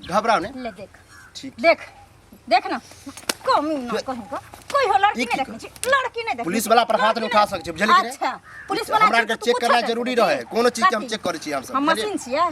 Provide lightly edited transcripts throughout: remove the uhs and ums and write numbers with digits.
घबराउ ने। ले देख। ठीक। देख देख ना, कमी ना कहीं का कोई हो लड़की ई नहीं की देखने छी, लड़की नहीं देखने पुलिस छी, वाला पर हाथ लड़की नहीं उठा सकै छी, बुझलियै कि नहि? अच्छा, पुलिस वाला हमरा छै आरके तऽ चेक तू करनाइ कुछो जरूरी कर रहै, सकै कोनो चीज के हम कथी? चेक करै छी हमसब, हम बुझलियै? मशीन छियै,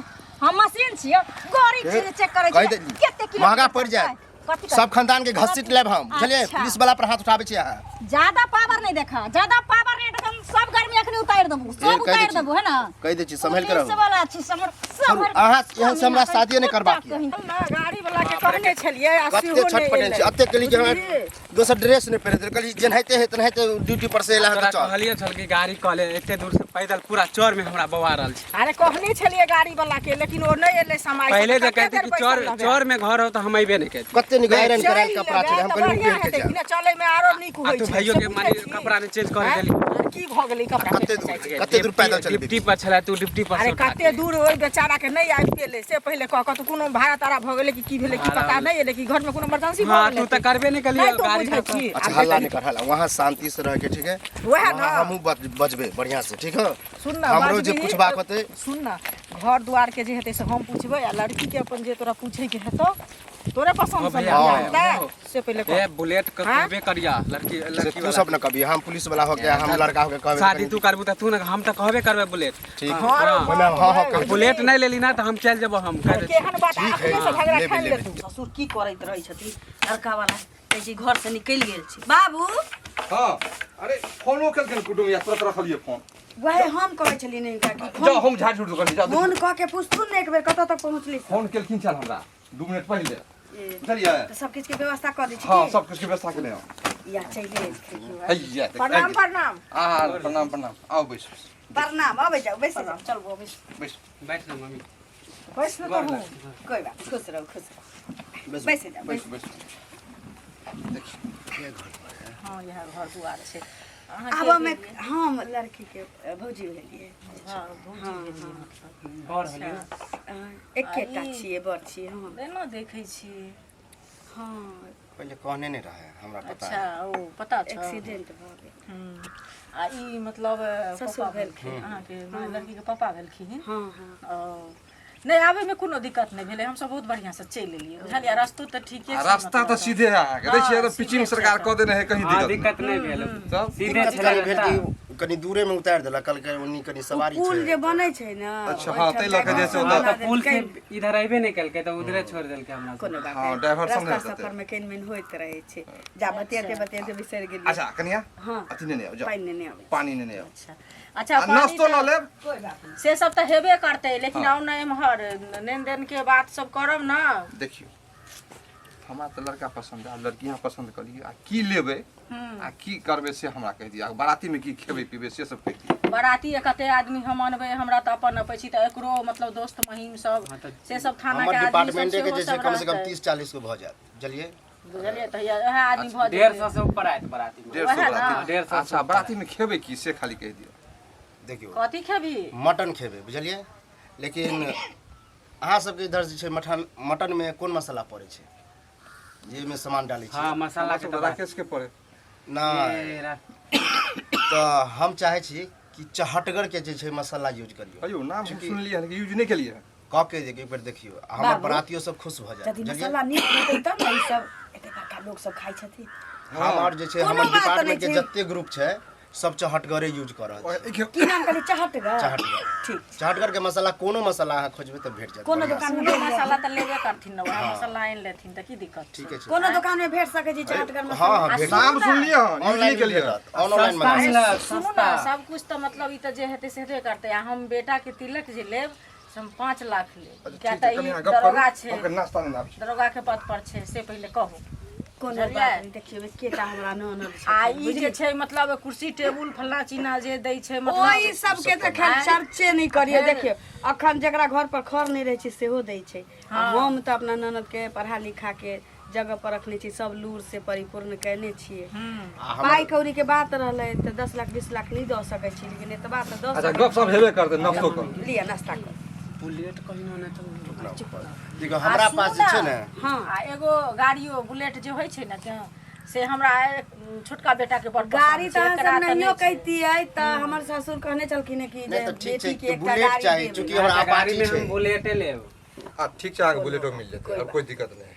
हम मशीन छियै, गाड़ी छियै जे चेक करै कहि छियै, दे- कते किलो महंगा पड़ि जायत। कथी सब खानदान के घसीट लेब हम, बुझलियै? अच्छा। पुलिस वाला पर हाथ उठाबै छी अहाँ। ज्यादा पावर नहीं देखा, ज्यादा पावर नहीं देखा, हम सब गर्मी अखनी उतार देबू, ए, सब कहि दै उतार छी। देबू, है ना? कहि दै छी, सम्हारि के रहू। पुलिस वाला छी, समर समर। अहाँ एहन से हमरा शादिये नहि करबाक यऽ। ना गाड़ी वाला के कहने छलियै आ कते सेहो नहि छटपटेल एलै। छी, अते कहली जे हमरा बुझलियै? दोसर ड्रेस नहि पहिरे देल, कहली जेनाहिते हे तेनाहिते ड्यूटी पर से एला हन तोरा तऽ चल। कहलियै छल कि गाड़ी कऽ ले, एते दूर से पैदल पूरा चौर में हमरा बौआ रहल छै। अरे कहने छलियै गाड़ी वाला के, लेकिन ओ नहि एलै समय से। पहिले जे कते कहती देर कि बैसल चौर रहबै? चौर में घर हो तऽ हम अइबे नहि करती। कते नीक आयरन चलि करायल कपड़ा लेबै छलै, हम तऽ कहली बढ़िआँ पहिर के हेतै जायब। कि ने, चलै में आरो नीक आ होइ तू छै। भैयो से के बुझै माने छी? कपड़ा नहि चेंज कर आँय? देली। आर की भऽ गेलै कपड़ा कते पहिर दूर जाइ छै? कते दूर पैदल चलबै? डिप्टी पर छलै, तू डिप्टी पर से अरे उठा कते के। दूर ओहि बेचारा के नहि आबि गेलै से पहिले कह कऽ, तऽ कोनो भाड़ा ताड़ा भऽ गेलै कि की भेलै की भाड़ा पता नहि एलै, कि घर में कोनो इमरजेंसी भऽ हाँ गेलै। तू तऽ करबे नहि केलियै नहि तो गाड़ी बुझै तऽ। छी। अच्छा हल्ला नहि कर, हल्ला वहाँ शांति से रह के, ठीक है? वएह वहाँ ना। हमहूँ बजबै बढ़िया से, ठीक है? सुन ना, हमरो जे बाजबिही, पूछबाक होतै। सुन ना, घर द्वार के जे हेतै से हम पूछबै आ लड़की के अपन जे तोरा पूछै के हेतौ, तोरे पसंद से भैया, ना हाँ। हेतै से पहिले ए कह। बुलेट के हाँ? कहबे करिया लड़की से लड़की तू वाला सब न कभी, हम पुलिस वाला हो के, हम लड़का हो के कहबै। शादी तू करबू तऽ तू ने, हम तऽ कहबे करबै बुलेट। ठीक। हाँ। ओहिमे हम हाँ हाँ कहबै। बुलेट नहि लेली ना तऽ हम चलि जेबो, हम कहि दै छी। केहन बात ठीक है, अपने से झगड़ा लेबै, ठानि लेबै। लेतू। ससुर की करैत रहै छथिन लड़का वाला, कहै छी घर से निकलि गेल छी बाबू। हाँ अरे फोनो केलखिन कुटुम या तुरंत रखलियै फोन। वएह हम कहै छलियै ने हिनका कि जाओ फोन हम झाड़ झूठ कर जाओ। फोन कऽ के पुछथुन ने एक बेर कतऽ तक पहुँचली। फोन केलखिन छल हमरा 2 मिनट पहिले, ए, बुझलियै? तऽ सब किछु के व्यवस्था कऽ दै छी हाँ की? सब किछु के व्यवस्था केने हम। या चलि एलखिन। हैया देख, प्रणाम प्रणाम। आ प्रणाम प्रणाम, आओ बैसू। प्रणाम, अबै जाउ, बैस जाउ। चल बौआ, बैस। बैसू। बैठ ना मम्मी। बैस ने तू। कोइ बात नहीं, खुश रहू, खुश रहू, बैस जाउ, बैस। बैसू बैसू। हाँ इएह घर दुआर छै अहाँके। आबऽ मे हम लड़की के भौजी भेलियै। हाँ, भौजी भेलियै मतलब। बर होली। एकेटा छियै, बड़ छियै हम। एना देखै छी। हाँ पहिले कहने नहि रहै हमरा, पता। अच्छा ओ पता छौ? एक्सीडेंट भऽ गेल। आ ई मतलब ससुर पप्पा भेलखिन। अहाँके, माने लड़की के पापा भेलखिन। हाँ हाँ। ओ नहि, आबैमे कोनो दिक्कत नहि भेलै, हमसब बहुत बढ़िआँसँ चलि एलियै, बुझलियै? रस्तो तऽ ठीके आ छै। रास्ता मतलब तऽ सीधे है अहाँके, दै छियै हाँ, पिचिंग सीधे छै सरकार तऽ। कऽ देने है, कहीं हाँ दिक्कत दिक्कत नहि भेल, तब सीधे दिक्कत छलै कनि भेल रास्ता। कि कनि दूरे में उतारि देलक, कहलकै ओनी कनि सवारी पुल छै। जे बनै छै ने। अच्छा, हाँ, ताहि लऽ कऽ जे छै हाँ ओतऽ तऽ पुल से इधर अयबे नहि केलकै तऽ उधरे छोड़ि देलकै हमरा कोनो बात हाँ, नहि, डाइवर्सन रास्ता नहि हेतै। सफर में कनि मनि होइत रहै छै। जा बतियाते बतियाते बिसरि गेलियै। अच्छा कनिया, हाँ। अथी नेने आउ, जाउ। पानि नेने आबै। पानी नेने आउ। अच्छा अच्छा, आ पानि नाश्तो तऽ- लऽ लेब। कोइ बात नहि। से सब तऽ हेबे करतै, लेकिन हाँ। आउ ने एम्हर, लेन देन के बात सब करब ने। देखियौ हमरा तऽ लड़का पसन्द है, आब लड़की अहाँ पसन्द कऽ लियौ, आ की लेबै आ की करबै से हमरा कहि दिअ, आ बारातीमे की खेबै पीबै से सब कहि दिअ। बराती कते आदमी हम अनबै? हमरा तऽ अपन अपै छी तऽ एकरो मतलब दोस्त महिम सब हाँ, तऽ से सब थाना हमर के आदमी सब डिपार्टमेंटे के सेहो जे छै सब कम से कम रहतै। 30 40 गो भऽ जायत, बुझलियै? बुझलियै तऽ इएह आदमी भऽ 150 जेतै। से ऊपर आयत बराती में। 150 वएह ना। बाराती। 150 से अच्छा ऊपर। बारातीमे खेबै की से खाली कहि दिअ। देखियौ कथी खेबही? मटन खेबै, बुझलियै? लेकिन अहाँ सबके इधर जे छै मटन, मटनमे कोन मसाला पड़ै छै जाहिमे सामान डालै छै? हाँ मसाला के हमरा तऽ बात राकेश के पड़े नहि ए, तऽ हम चाहै छी कि चहटगर के जे छै मसाला यूज करियौ। अयो नाम हम सुनलियै हन, यूज नहि केलियै हन। कऽ के जे एक बेर देखियौ, आ हमर बाबू, बरातियो सब खुश भऽ जायत, यदि बुझलियै? मसाला नीक हेतै तब ने ई सब एते बड़का लोक सब खाइ छथिन। हम आओर जे छै कोनो हमर बात नहि डिपार्टमेंट के छै। जते ग्रुप छै सब चहटगरे यूज कऽ रहल छै। की नाम कहली? चहटगर? चहटगर। ठीक। चहटगर के मसाला, कोनो मसाला अहाँ खोजबै तऽ भेट जायत। कोनो बढ़िआँ से। दोकान में भेट जायत। मसाला तऽ लेबे करथिन ने, वएह मसाला आनि लेथिन तऽ की दिक्कत छै? ठीके छै। कोनो दोकान में भेट सकै छी चहटगर मसाला? हाँ हाँ भेट नाम सुनलियै हन, यूज नहि ऑनलाइन केलियै हन। भेटत, ऑनलाइन सस्ता मंगा मिलत, सुनू सस्ता। ने, सब कुछ तऽ मतलब ई तऽ जे हेतै से हेबे करतै, आ हम बेटा के तिलक जे लेब से हम 5 लाख लेब। अच्छा किया ठीक तऽ छै, कनि ई अहाँ गप करू, दरोगा छै, हम कनि नाश्ता नेने आबै छी। दरोगा के पद पर छै, से पहिले कहू। कोनो बुझलियै? बात नहि, देखियौ एकेटा हमरा ननद आ छथिन। ई जे छै मतलब कुर्सी टेबुल फल्लाँ चिन्ना जे दै छै ओहि मतलब सबके तऽ खैर चर्चे नहि करियौ। देखियौ अखन जकरा घर पर खर नहि रहै छै सेहो दै छै, आ हम तऽ अपना ननद के पढ़ा लिखा के जगह पर रखने छी, सब लूर से परिपूर्ण कयने छियै। आ हमर पाइ कौड़ी के बात रहलै तऽ 10 लाख 20 लाख नहि दऽ सकै छी, लेकिन एतबा तऽ दऽ अच्छा सकै। गप सब हेबे करतै नाश्तो कर लिअ नाश्ता करू। बुलेट कहिनो नहि तऽ देखियौ हमरा आ सुनू पास जे छै ने। हाँ। आ एगो गाड़ियो बुलेट जे होइ छै ने के, से हमरा छोटका बेटा के बड़ पसंद गाड़ी छै, तऽ अहाँ एकरा सब तऽ नहियो नहि छै। कहितियै तऽ हमर ससुर कहने छलखिन कि नहि जे तऽ ठीक छै बेटी के तऽ एकटा बुलेट गाड़ी चाही देबै। चूँकि हमरा गाड़ी अपाची में छै। हम बुलेटे लेब। आ ठीक छै, अहाँके बुलेटो मिल जेतै, और कोई दिक्कत नहीं।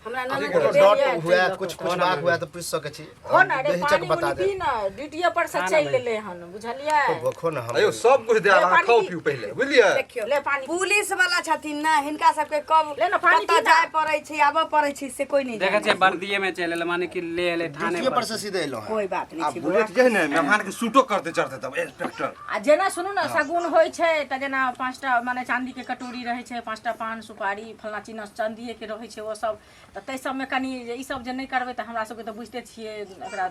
हमरा ननद कोनो के डॉट बेटी हुए, कुछ पूछबाक हुए तऽ पूछि सकै छी। खो ना रे, बेहिचक पानी बता उनी देब। पी ना, ड्यूटिए पर से चलि एलै हन, बुझलियै? खो ना हम। अयो सब कुछ देब, अहाँ पानी खाउ पी। पीउ पहिले, बुझलियै? देखियौ, ले पानी। पुलिस वाला छथिन ना, हिनका सबके कब ले ना, पानी कतऽ पी ना। जाय पड़ै छै, आबऽ पड़ै छै, से कोई नहीं देखै जानै छियै बर्दिये में चलि एलै, माने कि ले एलै थाने ड्यूटिए पर पर से सीधे एलहुँ हँ। कोई बात नहीं आ छै। बुलेट जे है ने, मेहमान के सूटो करते चढ़ते तब इंस्पेक्टर। आ जेना सुनू ने, शगुन होइ छै तऽ जेना 5टा माने चाँदीके कटोरी रहै छै, 5टा पान सुपारी फलना चिन्ना चाँदिएके रहै छै ओ सब, तऽ ताहि सबमे कनि जे ई सब जे नहि करबै तऽ हमरा सबके तऽ बुझिते छियै, एकरा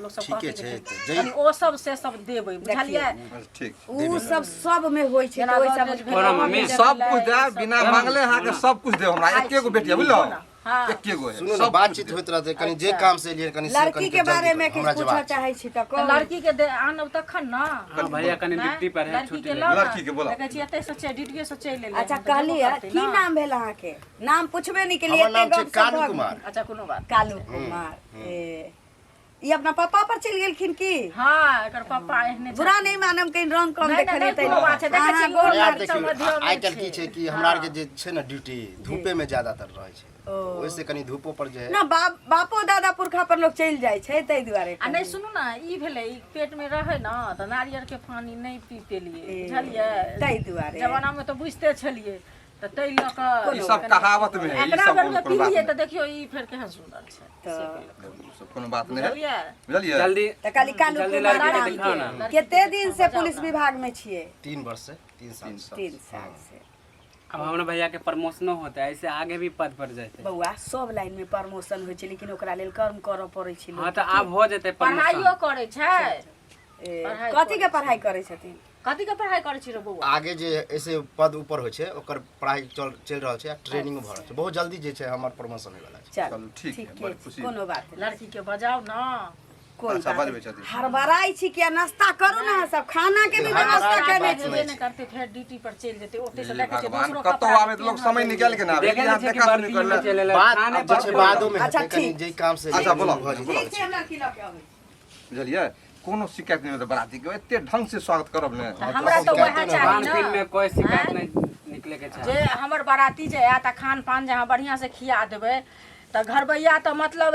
लोक सब ठीके कहतै छै, जे तऽ जै- कनि ओ सब से सब देबै, बुझलियै? ठीक। उ सब सब में होइ छै, जेना तऽ ओहि सब गोदरेज भेलै, कोना मम्मी? सब कुछ देब बिना मांगले, अहाँके सब कुछ देब। हमरा एके गो बेटी है, बुझलहुँ? हाँ। एके गो है। सुनू ने, सब कुछ बातचीत होइत रहतै, कनि जे काम से एलियै कनि से लड़की कनि के बारे जल्दी में करू, हमरा किछु पूछऽ जवाब चाहै छी तऽ तऽ कहू। लड़की के दे आनब तखन ने। हाँ भैया कनि ड्यूटी पर है, लड़की छुट्टी के ले। लाउ ने। लड़की के बोलाउ। देखै छियै एतै से ड्यूटिए से चलि एलै अच्छा हन, तऽ जेबो कहलियै करतै की ने। नाम भेल अहाँके? नाम पुछबे नहि केलियै। हमर नाम एते छै गपशप कालू भऽ गेल। कुमार। अच्छा कोनो बात। कालू कुमार, ए ई अपना पापा पर चलि गेलखिन की? हाँ, एकर पापा एहने बुरा नहीं मानम, कहीं रंग कम नहि, देखलियै नहि, तै कोनो बात छै, देखै अहाँ छियै, गोर इहो यार लड़की देखियौ, सब मध्यमे आइ काल्हि की छै। छै कि हमरा आरके जे छै ने ड्यूटी धूपे में ज्यादातर रहै छै, ओहिसे कनि धूपो पर जे है ना, बाप बापो दादा पुरखा पर लोग चलि जाइ छै, ताहि दुआरे। आ नहि सुनू ने, ई भेलै ई पेट में रहै ने तऽ नारियल के पानी नहि पी पेलियै, बुझलियै? ताहि दुआरे। जमाना में तऽ बुझिते छलियै, तऽ ताहि लऽ कऽ ई सब कहावत में है, ई एकरा सब बेर में कोनो बात पीलियै नहीं। तऽ देखियौ ई फेर केहन सुन्दर छै, तऽ ई सब कोनो बात नहीं है, बुझलियै? बुझलियै? जल्दी तऽ कहली कालू जल्दी कुमार लड़की के नाम दिखाओ ना। कते दिन से पुलिस विभाग में छियै? 3 वर्ष से, 3 साल से। 3 साल से। अब हमरा भैया के प्रमोशनो होते, ऐसे आगे भी पद पर जाते। बौआ, सब लाइन में प्रमोशन होइ छै, लेकिन ओकरा लेल कर्म करऽ पड़ै छै। हाँ तऽ आब हो जेतै पढ़ाइयो प्रमोशन। करै छै। ए, पढ़ाइ कथी के पढ़ाइ करै छथिन? कथी के पढ़ाइ करै छी रे बौआ? आगे जे ऐसे पद ऊपर होइ छै ओकर पढ़ाइ चल चलि रहल छै आ ट्रेनिंग भऽ रहल छै। बहुत जल्दी जे छै हमर प्रमोशन होय वाला छै। चल चलू, ठीक है, ठीके बड़ छै, खुशी। कोनो बात नहि। लड़की के बजाउ ने। कोई अच्छा, बात बजबै छथिन। हड़बड़ाइ छी किया? नाश्ता करू ने अहाँ सब, खाना के भी व्यवस्था हड़बड़ाइ केने बात छी। हेबे नहि करतै, फेर ड्यूटी पर चलि जेतै ओतै से हे देखै छियै भगवान, दोसरो कतौ कपड़ा आबे तऽ लोग समय निकालि के ना आबे। देखे यहाँ ने छै कि देखा सुनी बर्दिये में करले। चलि एलै बात थाने आब जे पर। छै बादो में अच्छा, हेतै, कनि ठीक। जे काम से अच्छा, बोलाउ, भऽ जेतै। बोलाउ। ठीक छै, हम लड़की लऽ के अबै छी। बुझलियै, कोनो शिकायत नहि होतै बराती के, एते ढंग से स्वागत करब ने। हमरा तऽ वएह चाही खान पीन ने में कोई शिकायत नहीं निकले के चाही। जे हमर बाराती जे आयत आ खान पान जे अहाँ बढ़िआँ से खिया देबै तऽ घरबैया तऽ मतलब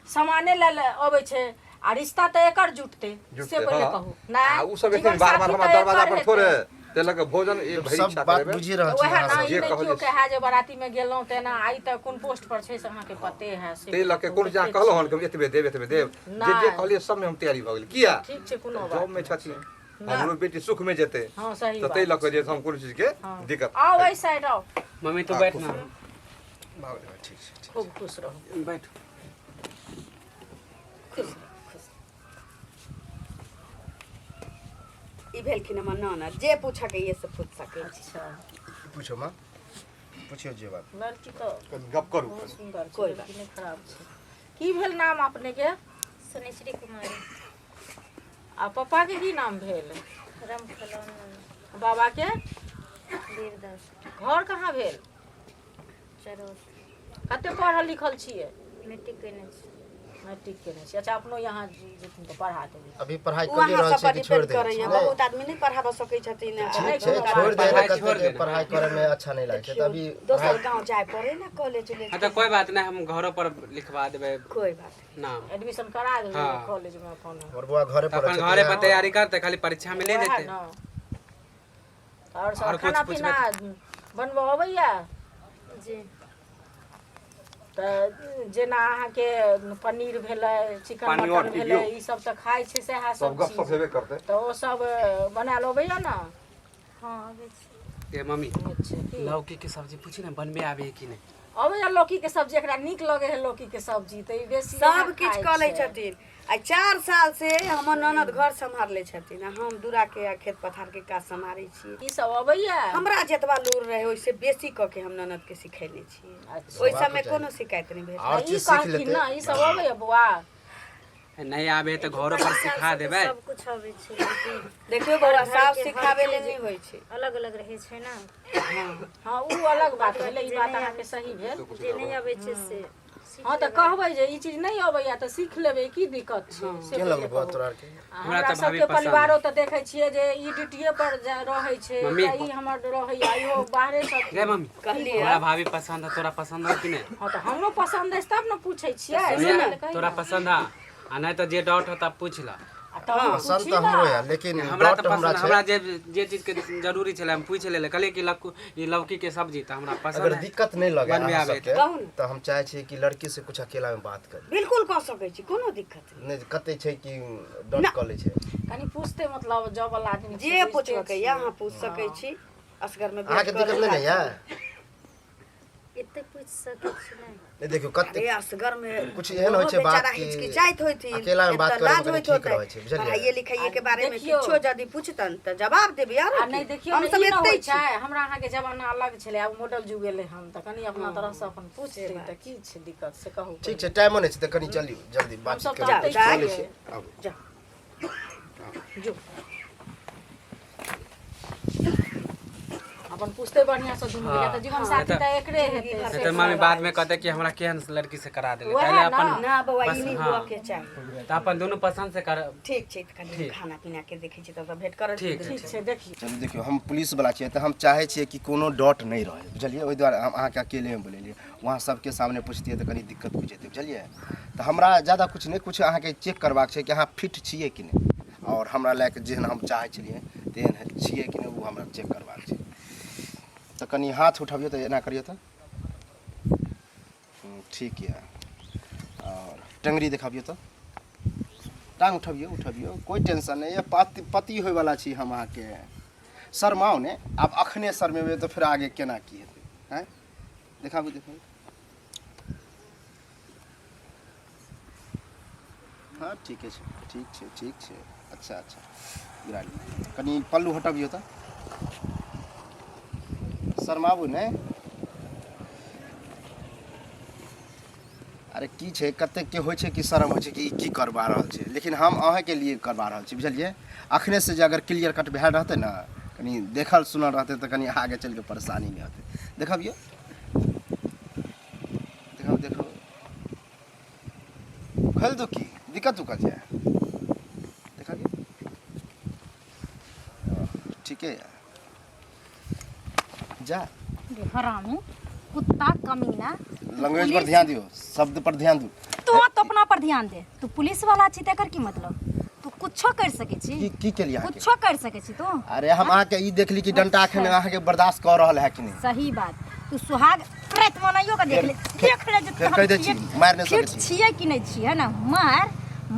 सामाने लए लए अबै छै आ रिश्ता तऽ एकर जुटतै, से जुटतै, पहिले हाँ। कहू। आ उ सब जीवन एखन बार बार साथी हमरा तऽ दरवाजा एकर पर थोड़े हेतै। तेलक भोजन ई भरि सब इच्छा बात करेबै। बुझि रहल तऽ छी वएह अहाँ ने, सब। ई जे नहि कहलियै केओ कहए जे बाराती में गेलहुँ तेना, आइ तऽ कोन पोस्ट पर छै से अहाँके पते है से। ताहि लऽ के कोनो जहाँ कहलहुँ हन कि एतबे देब, एतबे देब, जे जे नहि। कहलियै सबमे हम तैयारी भऽ गेल। किया? ठीक छै, कोनो बात जॉब में छथिन, हमरो बेटी सुख में जेतै। हाँ सही तऽ ताहि बात। लऽ कऽ जे हम कोनो चीज के दिक्कत। आउ एहि साइड आउ। मम्मी तू बैठ ना। ठीक छै। खूब खुश रहू। बैठ। खुश रहू, खुश। ई भेलखिन हमर ननद, जे पूछऽ के ये से पूछ सकै छी। अच्छा पूछो माँ, पूछियो जे बात। लड़की तऽ कनि गप करू। बहुत सुन्दर छै। कोई लड़की नहि खराब छै। की भेल नाम अपने के? सुनिश्री कुमारी। आ पापा के की नाम भेल? राम खिलौना। बाबा के? वीरदास। घर कहाँ भेल? चरौत। कते पढ़ल लिखल छियै? मैट्रिक केने छी। मैट्रिक केने छी। अच्छा, अपनो यहाँ जेथिन तऽ पढ़ा देबै। अभी पढ़ाई ओ कर अहाँ रहल सब छै पर कि छोड़ डिपेंड दे? करैया, बहुत आदमी नहि पढ़ाबऽ सकै छथिन। ठीक छै, छोड़ दे। पढ़ाई कते छोड़ के देना। पढ़ाई करे में अच्छा नहीं लागै छै तऽ अभी दोसर गाँव जाय पड़े ने कॉलेज उलेज। हाँ तऽ कोई बात नहीं, हम घरों पर लिखवा देबै। कोई बात नहीं। नाम एडमिशन करा देबै। हाँ। कॉलेज में अपन हमर बौआ घरे तऽ पढ़ै अपन छै। घरे पर तैयारी करतै, खाली परीक्षा में ले वएह जेतै। ने। और सब और कुछ खाना पूछबै? पीना बनबऽ अबैया? जी। तऽ जेना अहाँके पनीर भेलै, चिकन पानी और मटन पी भेलै, लियौ। ई सब तऽ खाइ छै सएह सब सब गप सप चीज। हेबे करतै। तऽ ओ सब बनायल अबैया ने? हाँ अबै छै। ए मम्मी, अच्छा, की? लौकी के सब्जी पूछी ना बनबे आबे है कि नहीं। अबैया लौकी के सब्जी? एकरा नीक लगै है लौकी के सब्जी, तऽ ई बेसी इएह सब किछु खाइ कऽ लै छै। छथिन। आ 4 साल से हमर ननद घर सम्हारले छथिन आ हम दूरा के आ खेत पथार के काज सम्हारै छी। ई सब अबैया? हमरा जतबा लूर रहे ओहिसे बेसी कऽ के हम ननद के सिखेने छी। अच्छा। ओहि सबमे कोनो शिकायत नहि भेल। और ई चीज सीख कहलखिन लेतै ने, ई सब अबैया बौआ? नहीं आबे तऽ घरों पर सिखा देबै। सब कुछ अबै छै लेकिन देखियौ बौआ, हर साफ घरके हर सिखाबै ले चीज नहि होइ छै। अलग अलग रहै छै ने। हाँ, उ अलग बात भेलै, ई बात अहाँके सही भेल। जे नहि अबै छै से। हँ तऽ कहबै जे ई चीज नहि अबैया तऽ सीख लेबै की दिक्कत छै से केहन लगल बौआ तोरा आरके आ हमरा हमरा तऽ भाभी सबके पसंद परिवारो तऽ देखै छियै जे ई ड्यूटिए पर रहै छै मम्मी। तऽ ई हमर रहैया इहो बाहरे सब रे मम्मी कहलियै हमरा भाभी पसंद है तोरा पसंद है कि नहीं हँ तऽ हमरो पसन्द अछि तब ने पूछै छियै भैया, तोरा पसंद है आ नहीं तो जे डाउट हो तब पूछ ला आ तब पसंद तऽ हमरो है लेकिन हमरा डाउट तऽ हमरा पसंद छै हमरा जे जे चीज के जरूरी छलै हम पूछि लेले कहलियै कि लक्कू ई लौकी के सब्जी तऽ हमरा पसंद अगर है दिक्कत नहि लगे बनबे अहाँ आबै सबके कहू ने। तऽ हम चाहै छियै कि लड़की से कुछ अकेला में बात करी बिल्कुल कऽ सकै छी कोनो दिक्कत नहि कते छै कि डट कऽ लै छै कनि पूछते मतलब जॉब वाला आदमी नहि छै, जे बुझिते पूछबके छियै। यऽ अहाँ पूछ सकै छी असगर में अहाँके दिक्कत नहि ने यऽ एते पूछि सकै छी नहि नहि देखियौ कते अरे असगर में कुछ एहन होइ छै ओहो बात बेचारा कि हिचकिचाइत होथिन अकेला में बात एतऽ करैमे लाज कनि होइत ठीक होतै। रहै छै, बुझलियै? पढ़ाइए लिखाइए के बारे में देखियौ। किछो यदि पूछतन तऽ जवाब देबै आरो आ नहि की? देखियौ हम ने सब ई न एतै होइ छी छै हमरा अहाँके जमाना अलग छलै आब मॉडल जुग एलै हन तऽ कनि अपना तरहसँ अपन पूछतै तऽ की छै दिक्कत से कहू ठीक छै टाइमो नहि छै तऽ कनि चलियौ जल्दी बातचीत हमसब करी तऽ जाउ, चलै छियै। छी आबू जाउ। जो अपन पूछते बढ़िया से दुनू हाँ। के तऽ जीवन साथी तऽ- तऽ एकरे हेतै नहीं से तऽ मम्मी बाद में कहते कि हमरा केहन लड़की से करा देले वएह पहले ना। अपन ना बौआ ई बस, नहि हाँ। हुअ के चाही तऽ अपन दुनू पसंद से कर ठीक छै तऽ कनि हम ठीक। खाना पीना के देखै छी तब तऽ भेंट करब ठीक ठीक छै देखियौ चलू देखियौ हम पुलिस वाला छियै तऽ हम चाहै छियै कि कोनो डॉट नहि रहै बुझलियै ओहि दुआरे हम अहाँके अकेलेमे बोलेलियै वहाँ सबके सामने पुछतियै तऽ कनि दिक्कत हो जेतै बुझलियै तऽ हमरा ज्यादा किछु नहि किछु अहाँके चेक करबाक छै कि अहाँ फिट छियै कि नहि आओर हमरा लए कऽ जेहन हम चाहै छलियै तेहन छियै कि नहि ओ हमरा चेक करबाक छै तऽ कनि हाथ उठबियौ तऽ एना करियौ तऽ ठीक यऽ आओर टङ्गरी देखाबियौ तऽ टांग उठबियौ उठबियौ कोइ टेंशन नहि यऽ पति पति होइवला छी हम अहाँके शरमाउ ने आब अखने शरमेबै तऽ फेर आगे केना की हेतै आँय देखाबू देखाबू हँ ठीके छै ठीक छै ठीक छै अच्छा अच्छा गिरा लिअ कनि पल्लू हटबियौ तऽ शरमाबू नहि अरे की छै कतेकके होइ छै कि शरम होइ छै कि ई की करबा रहल छै लेकिन हम अहाँके लिए करबा रहल छी बुझलियै अखने से जे अगर क्लियर कट भेल रहतै ने कनि देखल सुनल रहतै तऽ कनि आगे चलि कऽ परेशानी नहि होतै देखबियौ देखो देखो खोलि दू की दिक्कत उक्कत छै देखबियौ ठीके यऽ जा रे हरामी कुत्ता कमीना लैंग्वेज पर ध्यान दियौ शब्द पर ध्यान दियौ तू तो अपना पर ध्यान दे तू पुलिस वाला छी तेकर की मतलब तू कुछो कर सकै छी की की केलियै अहाँके कुछो कर सकै छी तू अरे हम अहाँके ई देखली कि डंटा एखन अहाँके बर्दाश्त कऽ रहल है कि नहि सही बात तू सुहाग प्रेत मनाइयो के देख ले देख ले जे फेर कहि दै छी, मारि नहि सकै फिट छी। छियै कि नहि छियै है ना मार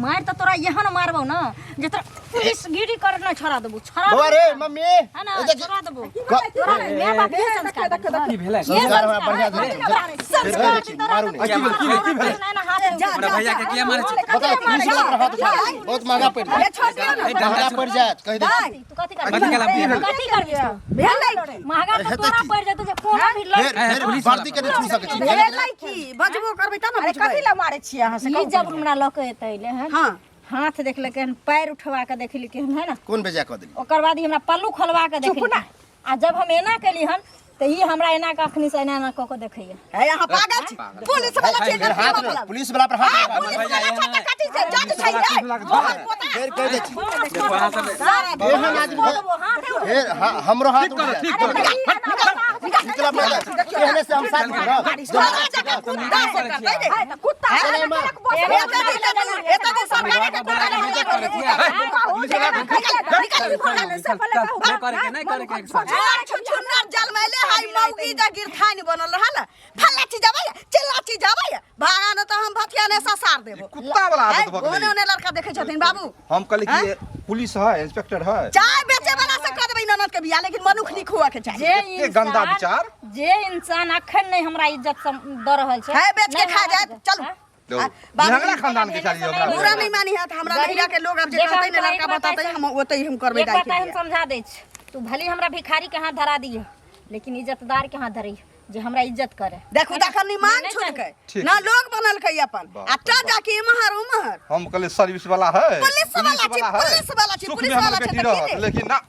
मार तऽ तोरा एहन मारबौ ना जे तोरा पुलिस गिरी कर ना छोड़ा देबौ छोड़ा बौआ रे मम्मी है ना ए देखी छोड़ा देबौ क- तोरा माय बाप ये संस्कार देलकौ। की भेलै ये संस्कार हमरा संस्कार बढ़िया है, देलकै। संस्कार फेर कहै छी, मारू नहि। की भेल, की भेल, की भेल? ना, ना, हाथ जा, हमरा भैया के किया मारै छै बता पुलिस वाला पर हाथ उठा बहुत महंगा पड़ि जायत छोड़ दियौ ने महंगा पड़ि जायत कहि दै छी। तू कथी करबी कथी केला? तू कथी करबी तू? भेलै महंगा अरे तऽ हेतै तोरा की? पड़ि जेतौ जे कोनो भी लड़की फेर फेर पुलिस वर्दी के नहि छू सकै छी भेलै की बजबो करबै तब ने अरे बुझबै कथी लए मारै छियै अहाँ से ई कहू जब हमरा लऽ के एतै ले हन हँ हाथ देखलकै हन पैर उठवा के देखलकै हन है ना कोन बेजा कऽ देली ओकर बाद ई हमरा पल्लू खोलवा के देखलकै आ जब हम एना केली हन तऽ ई हमरा एना के अखनी से एना एना कऽ के देखैया है अहाँ पागल छी पुलिस वाला छै फेर हाथ मतलब पुलिस वाला पर हाथ हाँ, पुलिस वाला छै तऽ कथी छै जज छै रे मोहन पोता फेर कहि दै छी देखो अहाँ सब एहन आदमी फेर हाँ, हमरो हाथ उठ जायत ठीक करो निकलब नहि जायत। एहने से हम साथ करब तोरा जकाँ कुत्ता से करतै रे कुत्ता चले माँ। एते दिन एते दिन सरकारी के कुत्ता नहीं करे के नहीं करे के एक साथ छुछुन्नर जलमैले हाय मौगी जा गिरथान बनल रहल फल्ला चीज आबै चिल्ला चीज आबै भागा न तऽ हम भथिया ने ससार देबो कुत्ता वाला आदत भऽ ओने गेलै ओने लड़का देखै छथिन बाबू हम कहली कि पुलिस है इंस्पेक्टर है चाय बेचे वाला से कह देबै ननद के बियाह लेकिन मनुख नीक हुआ के चाही जे एते गंदा इंसान विचार। जे इंसान अखन नहीं हमरा इज्जत दऽ रहल छै है बेच के नहीं खा हमरा जायत इज्जत- चलू हाँ? आ, बाबू निहंगरा खानदान के चाहिए हमरा बुरा नहीं मानी है हमरा गरीब- नैहरा के लोग अब जे देखा, कहते ने हम तोरा लड़का एक बात बताते ऐसा- हम ओते हम करबै एक दाई बात के हम बियाह। समझा दै छी तू भले हमरा भिखारी के हाथ धरा दिह लेकिन इज्जतदार के हाथ धरी जे हमरा इज्जत करे देखू तखन निमान नहीं छुटकै ठीक। ना लोग बनलकै अपन बाप आ रे टा बाप। जाके इम्हर उम्हर हम कहले सर्विस वाला है पुलिस वाला छी, पुलिस वाला छी, सुख पुलिस में हमर वाला छै बेटी तऽ की रहत रे? लेकिन ना